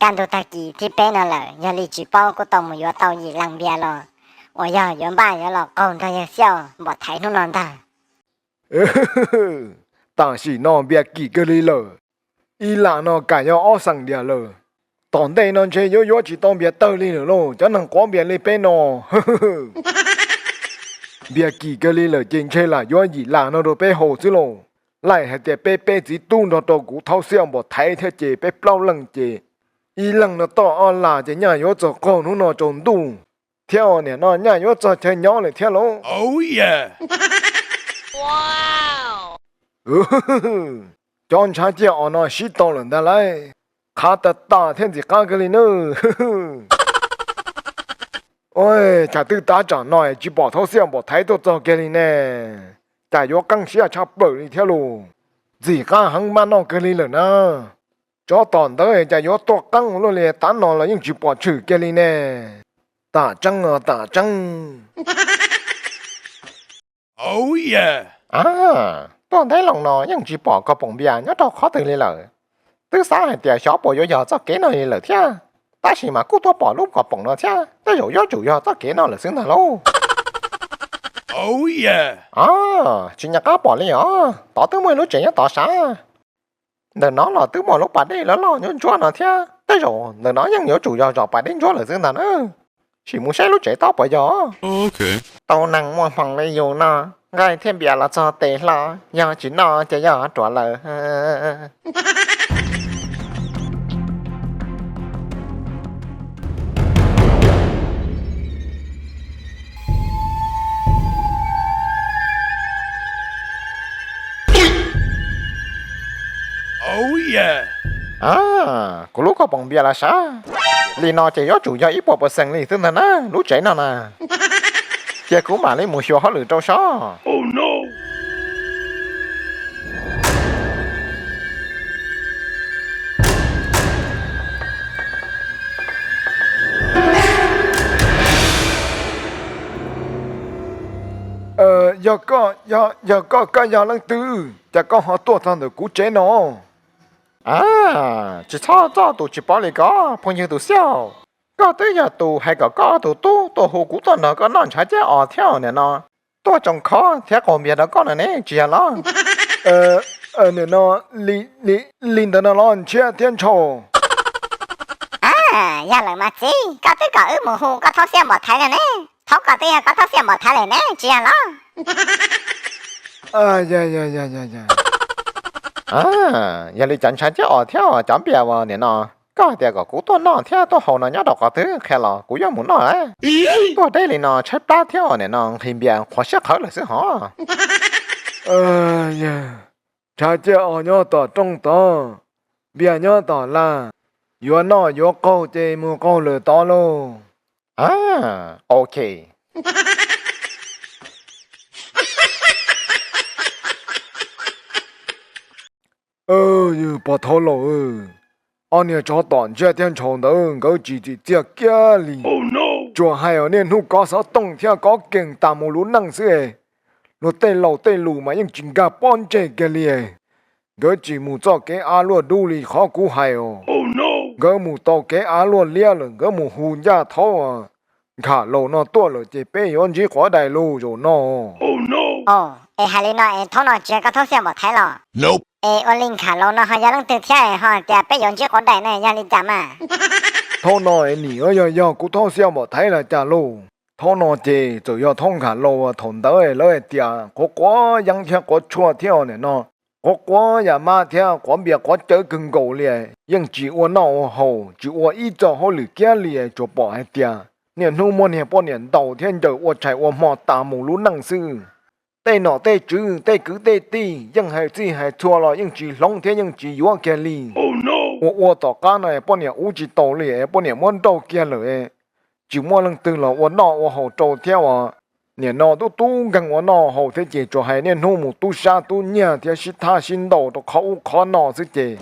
kaj ntug tag kis thib peb no lawm, yog li tsis paub kuj tau mus yuav tau yim las npias los uas yog yuav npaj yuav los qaug nrog yawg Xiaj Npom Thaiv hnub no ntag. Tam sim no npias kim kawg li lawm, ib las no kam yog ob xees dias lawm. Tom ntej no ntshe yuav yuav tsis tau npias tawg li lawm lauj, cov neeg quav npias li peb no. Npias kim kawg li lawm ces ntshe lam yuav yim las no rau peb haus xwb lauj. Laij hais tias peb peb txiv tub nrog rau kuv Thaub Xiaj Npom Thaiv thiab ces peb plaub leej ces ib leeg no toj ob las ces nyaj yuav txog qaug hnub no tsaus ntuj thiab, nim no nyaj yuav txog chaw nyob lawm thiab lauj. Cov ntshav ciaj os no sib tau lawm ntag lauj, qhav tas tas thiab ntxim qab kawg li nawb. Ua cas twb tab tsam no tsis pom Thaub Xiaj Npom Thaiv tuaj txog kiag li ne? Cas yuav qeeb siab tshaj plaws li thiab lauj. Ntxim qab heev, maj noj kawg li lawm na. Tsov tom ntawd cas yuav tuaj qeeb ua luaj li, tav no los yeej tsis pom tshwm kiag li ne. Tam tseeb os, tam tseeb. Tuaj ntev loo no yeej tsis pom koj Poom Npias nyob rau qhov twg li lawm. Twb xav hais tias xyov puas yuav yog txoj kev no li lawm thiab, tab sis mas kuj tuaj pom lub koj Poom no thiab, tej zaum yuav tsum yog txoj kev no lawm xwb ntag lauj. Tsis nco qab pom li os, tod twb muaj ib lub tsev nyob tod sav. Ntawm no los twb muaj lub pas dej loj loj ntsuab ntsuab no thiab, tej zaum ntawm no yeej yuav tsum yog zos pas dej ntsuab lawm xwb ntag na. Sim mus saib lub tsev tod puas yog. Tau neeg muaj hmoo li yus no, nqaij thiab npias los txog tes hlo, yog tsis noj ces yog ruam lawm. Kuv lub koj Poom Npias los sav, li no ces yuav tsum yog ib puas percent li xwb ntag na lub tsev no na. Cia kuv mam li mus xyuas hauj lwm rau seb. Yog koj, yog koj, koj yog leej twg, cas koj ho tuaj txog ntawm kuv tsev no? Tsis txhob txoj tus tsis paub li ko, phooj ywg tus xiaj. Koj twb yog tus hais kom koj tus tub tuaj hu kuv tuaj nrog koj noj ntshav ceb os thiab nim no tuaj tsoo khob thiab qaug npias rau koj no ne, tsis yog los? Nim no li ntawd no los ntshiab thiab ntshau. Yog lawm mas txiv, koj twb kom wb mus hu koj Thaub Xiaj Npom Thaiv no ne, thaum koj twb yog koj Thaub Xiaj Npom Thaiv lawm ne, tsis yog los? Yog li cov ntshav ceb os thiab cov npias uas nim no koj hais tias kom kuv tuaj noj thiab tuaj haus no nyob rau qhov twg qhia los kuv yuav mus noj. Tuaj deb li no tshaib plab thiab nim no nqhis npias qhuav siab qhawv lawm xwb hos. Ntshav ceb os nyob tom rooj tod, npias nyob tom laj, yuav noj yuav qaug ces mus qaug lawm tod lauj. Ok. Pog Thaub Lauj, ob niag tsov tom ntshiab thiab ntshau ntawd nkawd tsis tsim txiaj kiag li. Tsuas hais niaj hnub kov xov tooj thiab kov kees tas mus lub neej xwb. Luag tej laus tej lus mas yeej tsis nkag pob ntseg kiag li. Nkawd tsis mus txoj kev av luaj dub li qhov kuv hais os. Nkawd mus tau kev av luaj liab lawm, nkawd mus hu ncaj thaub Nkham Laus no tuaj lawm ces peb yuav ntsib quav dais lus zaum no. Es hais li no es thaum no tsis yog koj Thaub Xiaj Npom Thaiv los? Es ua li Nkham Laus no ho yog leej twg thiab ho hais tias peb yuav ntsib quav dais ne, yog li cas mas? Thaum no es nim yog yog kuv Thaub Xiaj Npom Thaiv los cas lauj? Thaum no ces txawm yog thaum Nkham Laus thaum ntawd lawv hais tias quav quav yeeb thiab quav tshuaj thiab nim no quav quav yam mab thiab quav npias quav cawv kawg nkaus li, yeej tsis ua noj ua haus tsis ua ib txoj hauj lwm kiag li, tsuas pom hais tias niaj hnub muab niag poj niam ntaus thiab ncaws ua tshais ua hmo tas mus lub neej xwb. Tej nom tej tswv tej kwv tej tij yeej hais txij hais txhua los yeej tsis hloov thiab yeej tsis yuav kiag li. Ua ua tom qab no poj niam ua tsis taus li, poj niam muab nrauj kiag lawm, tsis muaj leej twg los ua noj ua haus rau thiab uas. Nim no tub tub nkeeg ua noj haus thiab ces tsuas hais niaj hnub mus tub sab tub nyiag thiab sib thab sib ntaus rau qhov ub qhov no xwb ces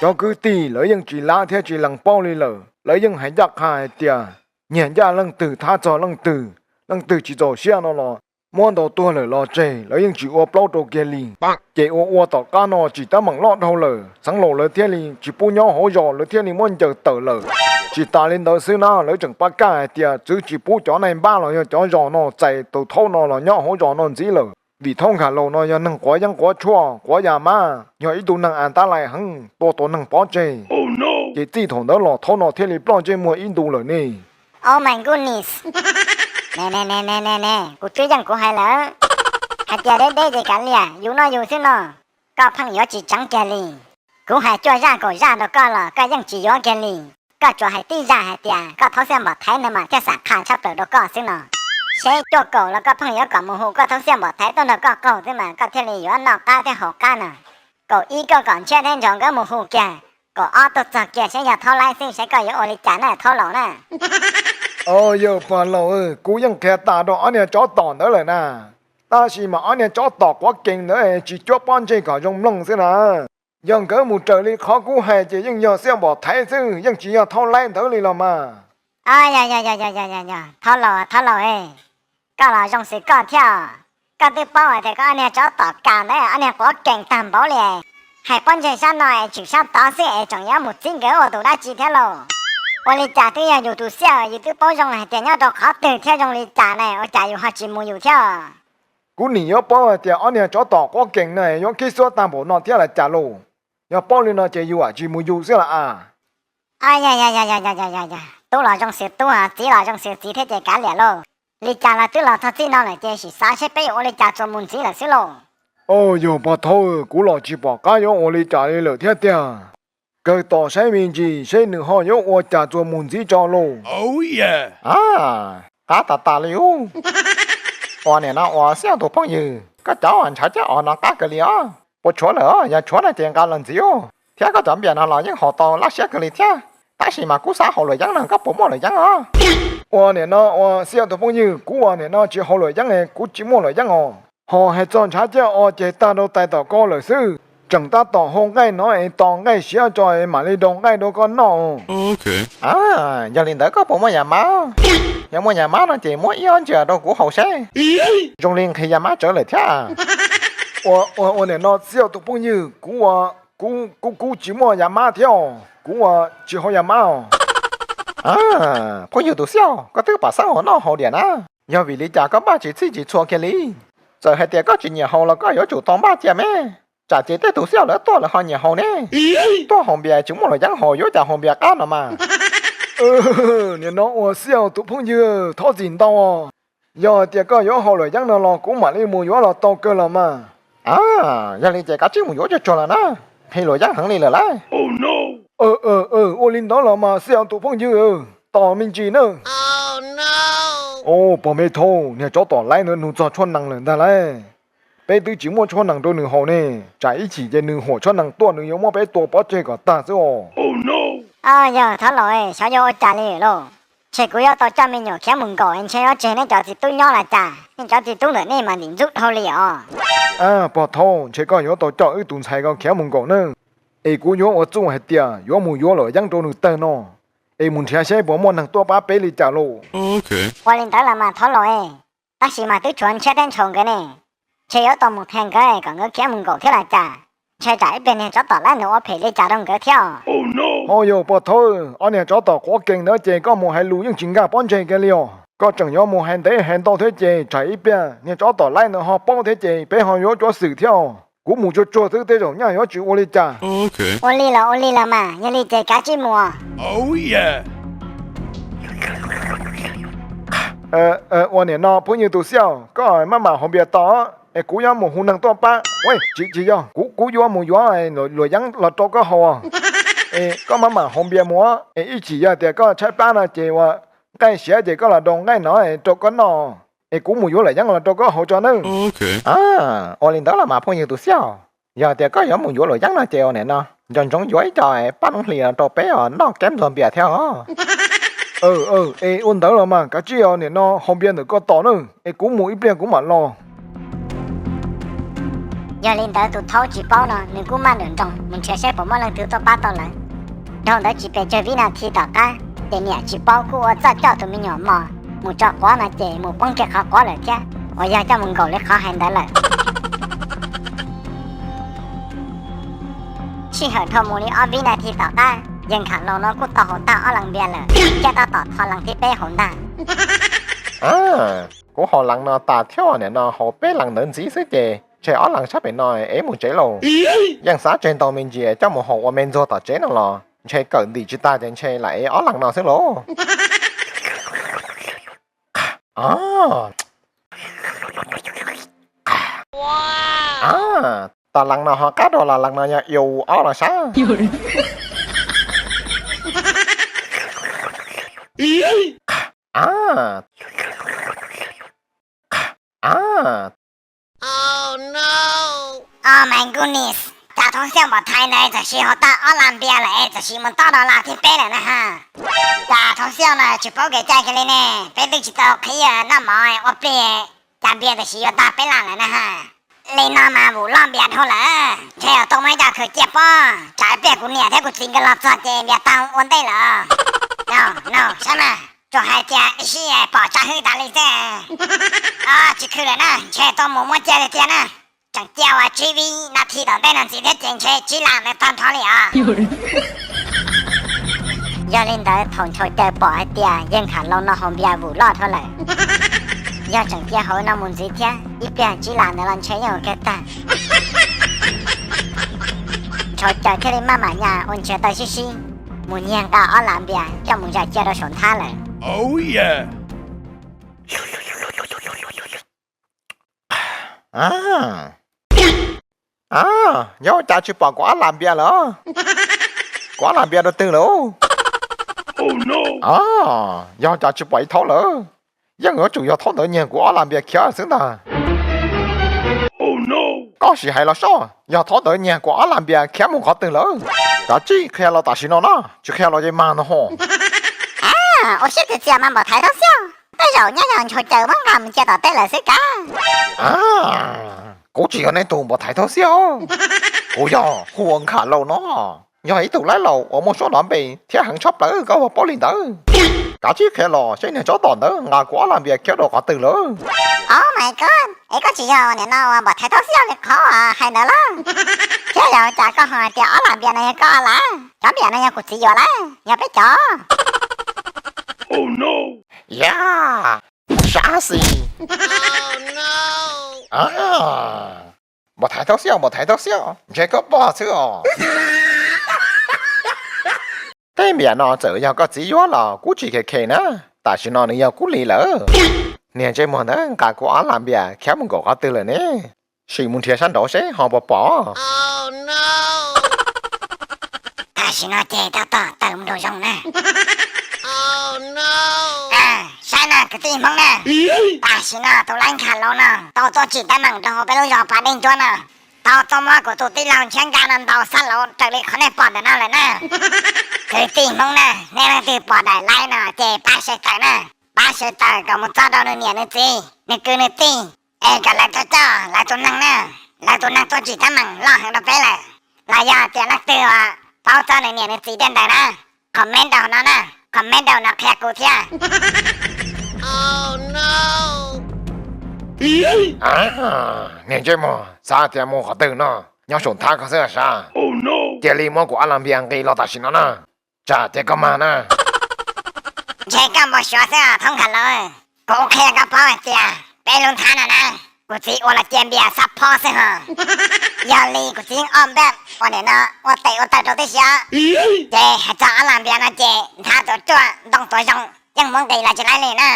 cov kwv tij lawv yeej tsis lav thiab tsis lees paub li lawm. Lawv yeej hais ncaj qha hais tias nyiag ncaj leej twg thab txog leej twg, leej twg tsis txaus siab no los muab ntaus tuag lawm los tseg, lawv yeej tsis ua plaub rau kiag li. Ces ua ua tom qab no tsis tab meem loj dhau lawm, xeev laus lawv thiaj li tsis pub nyob hauv zos, lawv thiaj li muab ncaws tawm lawm. Tsis tas li ntawd xwb na, lawv tseem pab kaj hais tias txwv tsis pub cov nai npab los yog cov zos no txais tus thaub no los nyob hauv zos no ntxiv lawm, vim thaub nkag laus no yog neeg quav yeeb quav tshuaj quav yas mab, yog ib tug neeg as tab lais heev tua tus neeg pov tseg. Ces txij thaum ntawd los thaub no thiaj li ploj ntsej muag ib ntus lawm ne. Oh my goodness. Ne ne ne ne ne ne, kuv twb yeej kuv hais lawm hais tias deb deb ces kav liam, yus noj yus xwb no, koj pheej yuav tsis tseev kiag li. Kuv hais cuaj zaj kaum zaj rau koj los koj yeej tsis yuav kiag li. Koj tsuas hais tib zaj hais tias koj thaub xiaj npom thaiv no mas thiaj xam qha tshaj plaws rau koj xwb no. Seb cuaj kaum los koj pheej yuav kom mus hu koj thaub xiaj npom thaiv tuaj nrog koj qaug xwb mas koj thiaj li yuav noj qab thiab haus qab na. Kaum ib koj kom Ntshiab thiab Ntsaus nkawd mus hu kiag, kaum ob tuaj txog kiag seb yog thaub laib xwb, seb koj yuav ua li cas na thaub laus na. Yawg pog laus, kuv yeej qhia tas rau ob niag tsov tom ntawd lawm na, tab sis mas ob niag tsov tom quav kees ntawd tsis cuab pob ntseg kom zoo mloog xwb na. Yog nkawd mus raws li qhov kuv hais ces yeej yog xiaj npom thaiv xwb, yeej tsis yog thaub laib ntawd li los mas. Yog yog yog yog yog, thaub laus thaub laus, koj los zoo xws koj thiab. Koj twb paub hais tias koj ob niag tsov tom kas ntawd ob niag quav kees tag npaum li, hais pob ntseg sab no es tseem sab tod xwb es tseem yuav mus txib nkawd ua tus dab tsi thiab lauj? Ua li cas twb yog yus tus xiaj, yus twb paub zoo hais tias nyob rau qhov twg thiab zoo li cas ne, ua cas yus ho tsis mus yus thiab? Kuv nim yuav paub hais tias ob niag tsov tom quav kees no yuav khib xuab tag npaum no thiab los cas lauj? Yog paub li no ces yus am tsis mus yus xwb las as. Tub los zoo xws tub, txiv los zoo xws txiv thiab ces kav liam lauj. Li cas los twb los txog txij no lawm ces sim xav seb peb yuav ua li cas txuas mus ntxiv lawm xwb lauj. Yog pog thaub, kuv los tsis pom qab yuav ua li cas li lawm thiab tiag. Kawg tos saib me ntsis seb nws ho yuav ua cas txuas mus ntxiv tso lauj. A, qab tas tas li ub. Ua niam no ua xiaj tus phooj ywg, koj cov ntshav caj os no qab kawg li os. Puas tshuav lawm? Yog tshuav no ces nqa los ntxiv thiab. Koj cov npias no los yeej haus tau laj siab kawg li thiab, tab sis mas kuv xav haus luam yeeb no, koj puas muaj luam yeeb os? Ua niam no ua xiaj tus phooj ywg, kuv ua niam no tsis haus luam yeeb, kuv tsis muaj luam yeeb os. Ho hais txog ntshav caj os ces tag rau tais tom ko lawm xwb, tseem tab tom hau nqaij no es tos nqaij siav tso es mam li rau nqaij rau koj noj. Yog li ntawd koj puas muaj yas mab? Yog muaj yas mab no ces muab ib ob ntsia rau kuv haus seb. Zoo li nqhis yas mab tsawv lawm thiab. Ua niam no xiaj tus phooj ywg, kuv, kuv, kuv tsis muaj yas mab thiab os, kuv ua tsis haus yas mab os. Phooj ywg tus xiaj, koj twb pom xeeb uas noj haus diam na, yog vim li cas koj npaj tsis txhij tsis txhua kiag li? Txawm hais tias koj tsis nyiam haus los koj yuav tsum tau npaj cia me, tsam ces tej tus xiaj lawv tuaj lawv ho nyiam haus ne. Tuaj haus npias tsis muaj luam yeeb haus yuav cas haus npias qab no mas. Niam no ua xiaj tus phooj ywg, thov txim ntau. Yog hais tias koj yuav haus luam yeeb no los kuv mam li mus yuav los tau kawg los mas. Yog li ces kav tsij mus yuav tsuag tsuag los na, nqhis luam yeeb heev li lawm lauj. Ua li ntawd los mas xiaj tus phooj ywg, tos me ntsis nawb. Pog me thauj, niag tsov tom laib ntawd nug txog tshuaj nees lawm ntag lauj. Peb twb tsis muaj tshuaj nees rau nws haus ne, tsam ib chim ces nws huam tshuaj nees tuaj nws yuav muab peb tua pov tseg kom tag xwb os. Yog thov laus, xyov yuav ua cas li lauj. Ntshe kuv yuav tau coj me nyuam khiav mus nkaum, ntshe yuav tseg nej cov txiv tub nyob los cas, nej cov txiv tub ntawm nej mas ntim ntxub dhau li os. Pog thauj, ntshe koj yuav tau coj wb tus ntxhais ko khiav mus nkaum nawb. Es kuv yuav ua txuj hais tias yuav mus yuav luam yeeb rau nws tawg no, es mus nrhiav seb puas muaj neeg tuaj pab peb li cas lauj. Ua li ntawd los mas thov laus, tab sis mas twb tshuav Ntshiab thiab Ntshaus nkawd ne, ntshe yuav tau mus qhia nkawd kom nkawd khiav mus nkaum thiab los cas. Ntshe tsam ib pliag niag tsov tom laib ntawd ua phem li cas rau nkawd thiab os. Ho yog pog thauj, ob niag tsov tom quav kees ntawd ces koj mus hais lus yeej tsis nkag pob ntseg kiag li os. Koj tseem yuav mus hais ntev hais ntau thiab ces tsam ib pliag niag tsov tom laib ntawd ho paub thiab ces peb ho yuav cuav xwm thiab os. Kuv mus tsuag tsuag xwb tej zaum nyaj yuav tsis ua li cas. Ua li los ua li los mas, yog li ces kav tsij mus. Ua niam no phooj ywg tus xiaj, koj maj mam haus npias tos es kuv yuav mus hu neeg tuaj pab. Tsis, tsis yog, kuv, kuv yuav mus yuav luam yeeb los rau koj haus. Es koj maj mam haus npias mus, es ib chim yog tias koj tshaib plab no ces ua nqaij siav ces koj los rau nqaij no rau koj noj, es kuv mus yuav luam yeeb los rau koj haus tso nawb. Ua li ntawd los mas phooj ywg tus xiaj, yog tias koj yuav mus yuav luam yeeb no ces ua niam no nco ntsoov yuav ib co paj noob hlis los rau peb os, noj keb ntxuag npias thiab os. Es ua ntawd los mas kav tsij os, niam no haus npias ntawm koj tos nawb, es kuv mus ib pliag kuv mam los. Yog li ntawd tus thaub tsis paub no nws kuj maj nrawm nroos mus nrhiav saib puas muaj leej twg tuaj pab tau lawv. Dhau ntawd tsis pes tsawg vib nas this tom qab ces niam tsis paub kuj ua txoj coj tus me nyuam mos mus tso quav no ces mus poob kiag qhov quav lawm thiab. uas yog coj mus nkaum li qhov hais ntawd lawm. Sij hawm dhau mus li ob vib nas this tom qab, yawg Nkhav Laus no kuj tau haus tag ob lees npias lawm, coj tab tom tho lees thib peb haus ntag. Kuv haus lees no tas thiab, nim no haus peb lees ntawd ntxiv xwb ces ntshe ob lees sab pem no es mus tsev lauj. Yeej xav tseg ntau me ntsis coj mus haus ua me ntxuag tom tsev no los ntshe kawm ntim tsis tag ces ntshe lam ev ob lees no xwb lauj. Tos lees no ho qab dua los lees no yog yu ob los sab. Oh my goodness, cas Thoob Xiaj npam thaiv ntawd txawm siv haus tag ob lees npias lawm es txawm siv mus tob dollar thib peb lawm na ha. Cas Thoob Xiaj no tsis paub kev cai kiag li ne, peb twb tsis tau qhib noj mov ua plig, cas npias txawm siv yuav tag peb lees lawm na ha. Li no mas vum loj npias dhau lawm, ntshe yuav tau muaj ib co khaws cia pob, tsam ib pliag kuv niam thiab kuv txiv nkawd los txog ces npias tag ua ntej lawm. No, no, saib mas, tsuas hais tias ib sij pom tsaj hwb tas li xwb. Tsis khwv lawm na, ntshe tuaj mus muab cia tiag tiag na. Tseem cia uas tsib vib nas this tom ntej no ntxiv thiab ces ntshe tsib lees ntawd tag nrho li os. Yog li ntawd thaum ntshaus caws pom hais tias yawg Nkhav Laus no haus npias vum loj dhau lawm, yog tseem cia haus no mus ntxiv thiab ib pliag tsib lees ntawd los ntshe yeej ua kiag tag. Ntshaus caws thiaj li maj mam nyas ua ntsiav taw sib sib mus nyiag nqa ob lees npias coj mus zais cia rau saum nthab lawm. Yog ua cas tsis pom kuv ob lees npias lawm? Kuv ob lees npias rau twg lawm? Yog ua cas tsis pom ib thaub lawm? Yeej yuav tsum yog thaub ntawd nyiag kuv ob lees npias khiav xwb ntag. Koj sim hais los soj, yog thaub ntawd nyiag kuv ob lees npias khiav mus qhov twg lawm? Kav tsij qhia los tam sim no na, tsis qhia los ces mag no ho. Ua siab txias txias mas npam thaiv Thoob Xiaj, tej zaum nyaj yog ntshaus caws muab nqa mus cia tom teb lawm xwb kav. Kuv tsis yog nej tus npam thaiv Thoob Xiaj, kuv yog hu ua Nkhav Laus no, yog ib tug laib laus uas muaj suab nov npe thiab heev tshaj plaws koj puas paub li ntawd. Kav tsij qhia los seb niag tsov tom ntawd nqa kuv ob lees npias khiav rau qhov twg lawm. Oh my god, es koj tsis yog nim no uas npam thaiv Thoob Xiaj li qhov hais ntawd lawm? Thiab yog ua cas koj ho hais tias ob lees npias no yog koj lawm, cov npias no yog kuv txiv yuav lawm, yog peb cov. Yog, sab xis. Npam thaiv Thoob Xiaj, npam thaiv Thoob Xiaj, ntshe koj pog xwb os. Tej npias no txawm yog koj txiv yuav los kuv tsis khe khe na, tam sim no nws yog kuv li lawm. Niag ntsej muag ntawd nqa kuv ob lees npias khiav mus nkaum qhov twg lawm ne? Sim mus nrhiav sab nraud seb ho puas pom. Tam sim no ces tab tom tawm mus nraum zoov na. Saib na kwv tij Hmoob na, tam sim no tus laib Nkhav Laus no tau tuaj tsim teeb meem rau hauv peb lub zos Pas Dej Ncuab no, tau tuaj muab kuv tus tij laug Ntshiab Nkaj no ntaus xab lauv raws li qhov nej pom ntawm no lawm na. Kwv tij Hmoob na, nej leej twg pom daim live no ces pab share tawm na, pab share tawm kom mus txog rau nws niam nws txiv, nws kwv nws tij, es kom lawv coj coj lawv tus neeg na, lawv tus neeg tuaj tsim teeb meem loj heev rau peb lawm. Los yog tias leej twg uas paub txog nws niam nws txiv tej ntawd na, comment rau no na, comment rau no qhia kuv thiab. Niag ntsej muag, xav tias mus qhov twg no, nyob saum nthab ko xwb sav. Cia li muab kuv ob lees npias nqis los tam sim no na, tsam tias koj mag na. Ntshe koj npau suav xwb os Thoob Nkhav Laus. Kuv qhia koj paub hais tias peb lub nthab no na, kuv txiv ua los cia npias xab phob xwb hos. Yog li kuv txiv yeej ob npaj uas nim no ua tes ua taw rau tib si, ces hais txog ob lees npias no ces nthab tuam ruaj ntoo tuam zoo, yeej muab nqis los tsis laib li na.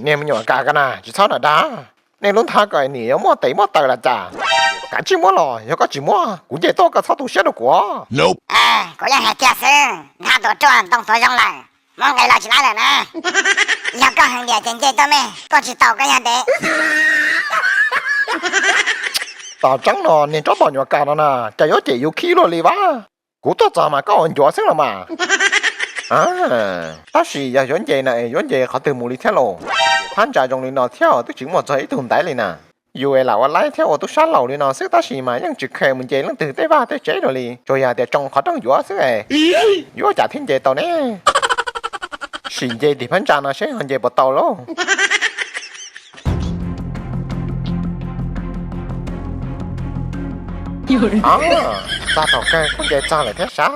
Niag me nyuam kas ko na, tsis txhob dag dag. Nej lub nthab ko nim yuav muaj tes muaj taw los cas? Kav tsij muab los, yog koj tsis muab kuv nce tuaj koj txhob tu siab rau kuv. Kuv yeej hais tiag xwb, nthab tuam ruaj ntoo tuam zoo lawm, muab nqis los tsis laib lawm na. Yog koj heev tiag ces nce tuaj me, koj tsis tau koj yog ntev. Tam tseeb no niag tsob tom nyuam kas no na, cas yuav cem yus khib luaj li vaj. Kuv tuaj txog mas koj ua ncuav xwb los mas. Tab sis yog yuav nce no es yuav nce qhov twg mus li thiab lauj? Phab ntsa zoo li no thiab twb tsis muaj txog ib tug ntaiv li na. Yus es lam ua laib thiab ua tub sab laus li no xwb tab sis mas yeej tsis kheev mus nce leej twg tej vaj tej tsev dua li, tsuas yog tias tsoo qhov rooj yuav xwb es. Yuav cas thiaj nce tau ne? Sim nce tim phab ntsa no seb ho nce puas tau lauj. Txog thaum kawg kuj nce txog lawm thiab sav.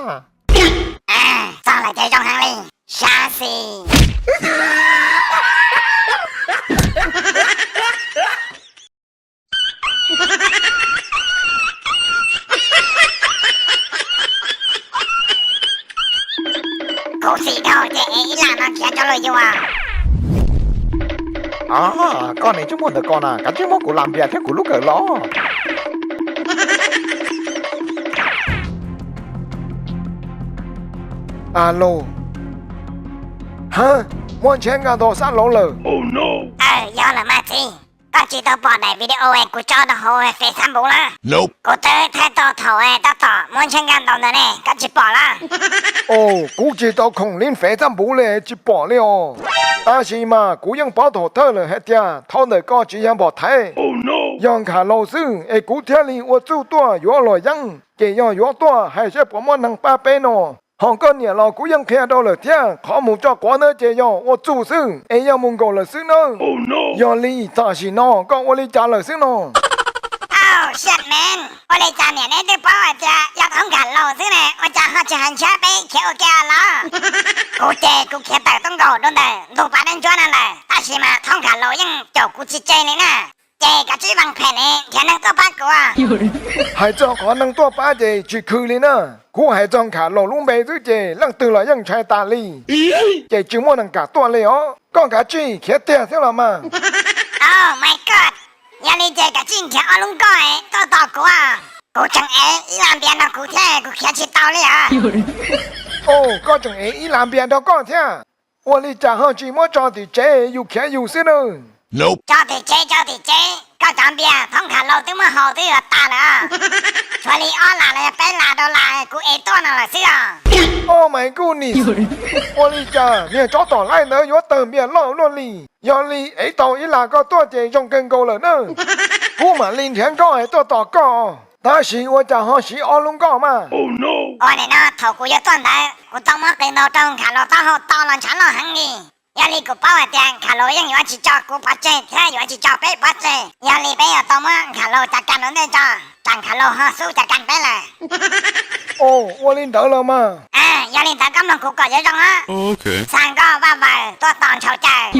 Txog lawm ces zoo heev li, sav xis. Kuv xim dhau ces ev ib lam no khiav rov los yus. Koj niag tsis muaj ntawm ko na, kav tsij muab kuv las npias thiab kuv lub kawm los. Alo. Ha, muaj ntshiab nkag ntaus xab lauv lawm. Yog lawm mas txiv, koj tsis tau pom daim video es kuv tso rau hauv Facebook lawm? Kuv twb thaij tau thaum tab tom muab ntshiab nkag ntaus ntawd ne, koj tsis pom lawm? Os, kuv tsis tau khoom li Facebook li tsis pom li os. Tab sis mas kuv yeej paub thaum thawj lawm hais tias thaum ntawm ko tsis yog npom thaiv, yog nkhav laus xwb es kuv thiaj li ua txuj tuaj yuav luam yeeb, ces yog yuav tuaj hais saib puas muaj neeg pab peb no. Ho koj niam los kuv yeej qhia rau lawm thiab, qhov mus tso quav ntawd ces yog ua txuj xwb es yog mus nkaum lawm xwb nawb. Yog li tam sim no koj ua li cas lawm xwb no? Au, siab me, ua li cas niam neb twb paub hais tias yog thaub nkhav laus xwb ne, ua cas ho tsis hais ntshiab peb khiav ua ke los? Kuv ces kuv khiav tawm tuaj nkaum rau ntawm ntug pas dej ntsuab no lawm, tab sis mas thaub nkhav laus yeej caum kuv tsis tseg li na. Ces kav tsij vas phem ne, nrhiav neeg tuaj pab kuv. Hais txog qhov neeg tuaj pab ces tsis khw li na. Kuv hais txog nkhav laus lub npe xwb ces leej twg los yeej ntshai tas li, ces tsis muaj neeg kam tuaj li os. Koj kav tsij khiav tiag thiab los mas. Oh my god, yog li ces kav tsij nrhiav ob lub nkoj tuaj tos kuv. Kuv tseem ev ib lam npias nrog kuv thiab, kuv khiav tsis tau li os. Os, koj tseem ev ib lam npias nrog koj thiab? Ua li cas ho tsis muab tso tim tsev yus khiav yus xwb nawb? Tso tim tsev, tso tim tsev, koj cov npias thaub nkhav laus twb muab haus twb yuav tas lawm. Tshuav li ob las los yog peb las rau las kuv ev tuaj no lawm xwb os. Oh my goodness, ua li cas niag tsov tom laij ntawd yuav tawg npias loj luaj li? Yog li ev tau ib las koj tuaj ces zoo kawg nkaus lawm na. Kuv mam li nrhiav nkoj es tuaj tos koj. Tab sis ua cas ho siv ob lub nkoj mas? Ua li no, thaum kuv yuav tuaj ntawd kuv tau muab qis ntaus rau nkhav laus taub hau to los ntshav loj heev li. Yog li kuv paub hais tias nkhav laus yeej yuav tsis tso kuv pov tseg thiab yuav tsis tso peb pov tseg. Yog li peb yuav tau muab nkhav laus cov kas ua ntej tso, tsam nkhav laus ho xub cov kas peb lawm. Os, ua li ntawd los mas. Yog li ntawd koj mloog kuv kom yuav zoo os. Xa nkoj vaj vawm tuaj tos ntshaus caws.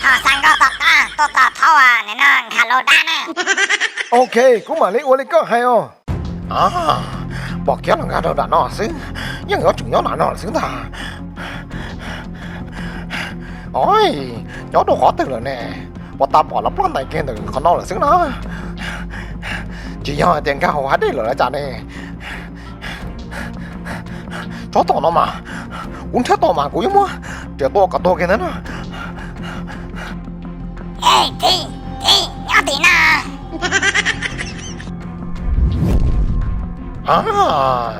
Thaum xa nkoj tom qab tuaj tos thaub nim no nkhav laus dab na. Ok, kuv mam li ua li koj hais os. Pom kiag los nkag rau nram no xwb, yeej yuav tsum nyob nram no xwb ntag. Oi, nyob rau qhov twg lawm ne? Ua tas pom los ploj ntais kiag ntawm qhov no lawm xwb na. Tsis yog hais tias nkag hauv hav dej lawm los cas ne? Tsob tom no mas, kuv nrhiav tau mas kuv yuav muab riam tua kom tuag kiag ntawd na. Txiv, txiv, nyob tim no.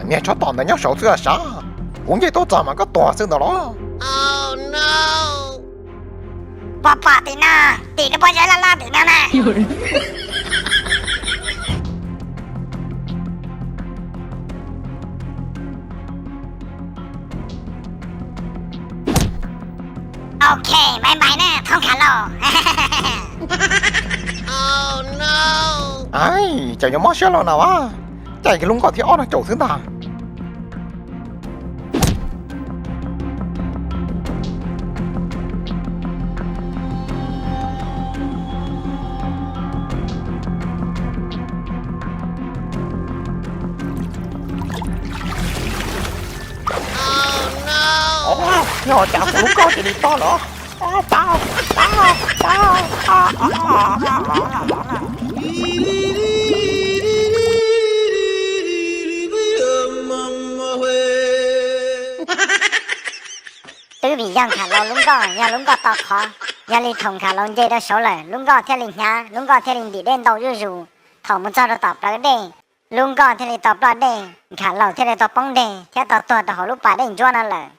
Niag tsob tom ntawd nyob saud xwb sav, kuv nce tuaj txog mas koj tuag xwb ntawd los? Pom pom tim no, tim lub pob zeb loj loj tim no na. Ok, bye bye na thaub nkhav laus. Cas yuav mob siab los na, caij kiag lub nkoj thib ob no caum xwb ntag. Yog cas kuv lub nkoj cia li tog lawm. Pab, pab, pab. Twb vim yog nkhav laus lub nkoj yog lub nkoj to qhov, yog li thaum nkhav laus nce rau saud lawm lub nkoj thiaj li hnyav, lub nkoj thiaj li ntim dej ntau zuj zus. Thaum mus txog rau tom plawv dej, lub nkoj thiaj li tau ploj dej, nkhav laus thiaj li tau poob deg thiab tau tuag rau hauv lub pas dej ntsuab no lawm.